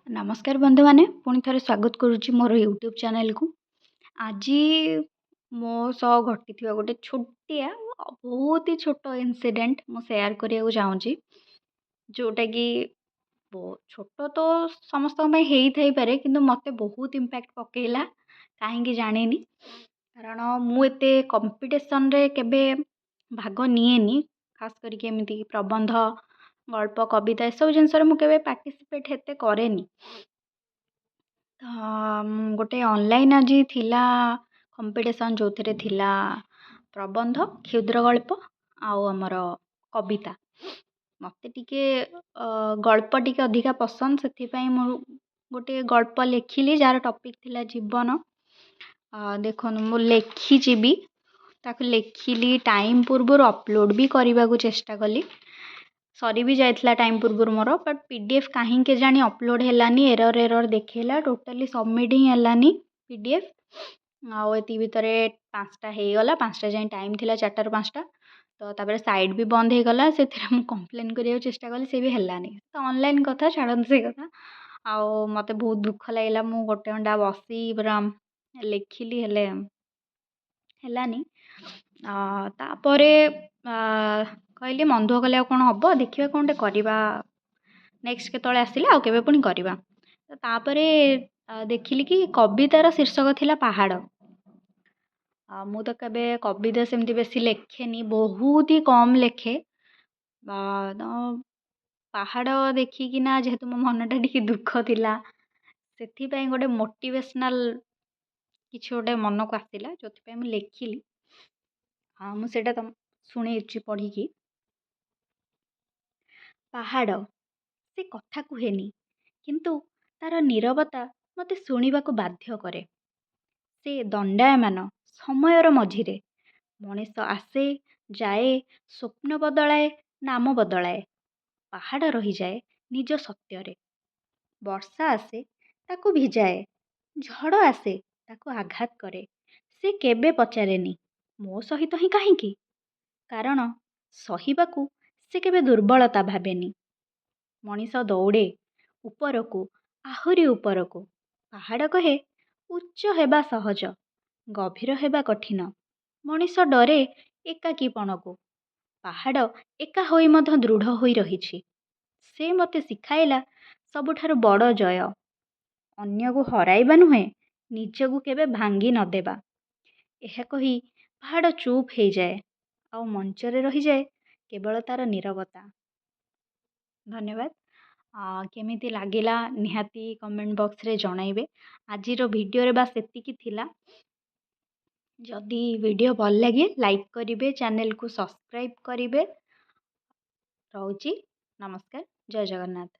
ନମସ୍କାର ବନ୍ଧୁମାନେ, ପୁଣି ଥରେ ସ୍ୱାଗତ କରୁଛି ମୋର ୟୁଟ୍ୟୁବ୍ ଚ୍ୟାନେଲ୍କୁ। ଆଜି ମୋ ସହ ଘଟିଥିବା ଗୋଟେ ଛୋଟିଆ, ବହୁତ ହି ଛୋଟ ଇନସିଡେଣ୍ଟ ମୁଁ ସେୟାର କରିବାକୁ ଚାହୁଁଛି, ଯେଉଁଟାକି ଛୋଟ ତ ସମସ୍ତଙ୍କ ପାଇଁ ହେଇଥାଇପାରେ, କିନ୍ତୁ ମୋତେ ବହୁତ ଇମ୍ପାକ୍ଟ ପକାଇଲା। କାହିଁକି ଜାଣିନି, କାରଣ ମୁଁ ଏତେ କମ୍ପିଟିସନ୍ରେ କେବେ ଭାଗ ନିଏନି। ଖାସ୍ କରିକି ଏମିତି ପ୍ରବନ୍ଧ, ଗଳ୍ପ, କବିତା ଏସବୁ ଜିନିଷରେ ମୁଁ କେବେ ପାର୍ଟିସିପେଟ୍ ଏତେ କରେନି। ତ ଗୋଟେ ଅନଲାଇନ୍ ଆଜି ଥିଲା କମ୍ପିଟିସନ୍, ଯେଉଁଥିରେ ଥିଲା ପ୍ରବନ୍ଧ, କ୍ଷୁଦ୍ର ଗଳ୍ପ ଆଉ ଆମର କବିତା। ମୋତେ ଟିକେ ଗଳ୍ପ ଟିକେ ଅଧିକା ପସନ୍ଦ, ସେଥିପାଇଁ ମୁଁ ଗୋଟେ ଗଳ୍ପ ଲେଖିଲି ଯାହାର ଟପିକ୍ ଥିଲା ଜୀବନ। ଦେଖନ୍ତୁ, ମୁଁ ଲେଖିଛି ବି, ତାକୁ ଲେଖିଲି, ଟାଇମ୍ ପୂର୍ବରୁ ଅପଲୋଡ଼୍ ବି କରିବାକୁ ଚେଷ୍ଟା କଲି। ସରି ବି ଯାଇଥିଲା ଟାଇମ୍ ପୂର୍ବରୁ ମୋର, ବଟ୍ PDF କାହିଁକି କେଜାଣି ଅପଲୋଡ଼୍ ହେଲାନି, ଏରର୍ ଏରର୍ ଦେଖେଇଲା, ଟୋଟାଲି ସବମିଟ୍ ହିଁ ହେଲାନି PDF। ଆଉ ଏତିକି ଭିତରେ 5ଟା ହେଇଗଲା। 5ଟା ଯାଏଁ ଟାଇମ୍ ଥିଲା, 4ଟାରୁ 5ଟା। ତ ତାପରେ ସାଇଟ୍ ବି ବନ୍ଦ ହେଇଗଲା। ସେଥିରେ ମୁଁ କମ୍ପ୍ଲେନ୍ କରିବାକୁ ଚେଷ୍ଟା କଲି, ସେ ବି ହେଲାନି। ତ ଅନଲାଇନ୍ କଥା ଛାଡ଼ନ୍ତୁ ସେ କଥା। ଆଉ ମୋତେ ବହୁତ ଦୁଃଖ ଲାଗିଲା। ମୁଁ ଗୋଟେ ଘଣ୍ଟା ବସି ପୁରା ଲେଖିଲି, ହେଲେ ହେଲାନି। ତାପରେ କହିଲି ମନ ଦୁଃଖ କଲେ ଆଉ କ'ଣ ହେବ? ଦେଖିବା କ'ଣ ଗୋଟେ କରିବା, ନେକ୍ସଟ କେତେବେଳେ ଆସିଲେ ଆଉ କେବେ ପୁଣି କରିବା। ତ ତାପରେ ଦେଖିଲି କି କବିତାର ଶୀର୍ଷକ ଥିଲା ପାହାଡ଼। ମୁଁ ତ କେବେ କବିତା ସେମିତି ବେଶୀ ଲେଖେନି, ବହୁତ ହି କମ୍ ଲେଖେ। ତ ପାହାଡ଼ ଦେଖିକିନା, ଯେହେତୁ ମୋ ମନଟା ଟିକେ ଦୁଃଖ ଥିଲା, ସେଥିପାଇଁ ଗୋଟେ ମୋଟିଭେସନାଲ୍ କିଛି ଗୋଟେ ମନକୁ ଆସିଲା, ଯେଉଁଥିପାଇଁ ମୁଁ ଲେଖିଲି। ହଁ, ମୁଁ ସେଇଟା ତମ ଶୁଣେଇଛି ପଢ଼ିକି। ପାହାଡ଼ ସେ କଥା କୁହେନି, କିନ୍ତୁ ତା'ର ନୀରବତା ମୋତେ ଶୁଣିବାକୁ ବାଧ୍ୟ କରେ। ସେ ଦଣ୍ଡାୟମାନ ସମୟର ମଝିରେ। ମଣିଷ ଆସେ, ଯାଏ, ସ୍ୱପ୍ନ ବଦଳାଏ, ନାମ ବଦଳାଏ, ପାହାଡ଼ ରହିଯାଏ ନିଜ ସତ୍ୟରେ। ବର୍ଷା ଆସେ, ତାକୁ ଭିଜାଏ। ଝଡ଼ ଆସେ, ତାକୁ ଆଘାତ କରେ। ସେ କେବେ ପଚାରେନି, ମୋ ସହିତ ହିଁ କାହିଁକି? କାରଣ ସହିବାକୁ ସେ କେବେ ଦୁର୍ବଳତା ଭାବେନି। ମଣିଷ ଦୌଡ଼େ ଉପରକୁ, ଆହୁରି ଉପରକୁ। ପାହାଡ଼ କହେ, ଉଚ୍ଚ ହେବା ସହଜ, ଗଭୀର ହେବା କଠିନ। ମଣିଷ ଡରେ ଏକାକୀପଣକୁ। ପାହାଡ଼ ଏକା ହୋଇ ମଧ୍ୟ ଦୃଢ଼ ହୋଇ ରହିଛି। ସେ ମୋତେ ଶିଖାଇଲା, ସବୁଠାରୁ ବଡ଼ ଜୟ ଅନ୍ୟକୁ ହରାଇବା ନୁହେଁ, ନିଜକୁ କେବେ ଭାଙ୍ଗି ନ ଦେବା। ଏହା କହି ପାହାଡ଼ ଚୁପ୍ ହେଇଯାଏ, ଆଉ ମଞ୍ଚରେ ରହିଯାଏ କେବଳ ତା'ର ନୀରବତା। ଧନ୍ୟବାଦ। କେମିତି ଲାଗିଲା ନିହାତି କମେଣ୍ଟ ବକ୍ସରେ ଜଣାଇବେ। ଆଜିର ଭିଡ଼ିଓରେ ବାସ୍ ଏତିକି ଥିଲା। ଯଦି ଭିଡ଼ିଓ ଭଲ ଲାଗେ, ଲାଇକ୍ କରିବେ, ଚ୍ୟାନେଲକୁ ସବସ୍କ୍ରାଇବ୍ କରିବେ। ରହୁଛି, ନମସ୍କାର, ଜୟ ଜଗନ୍ନାଥ।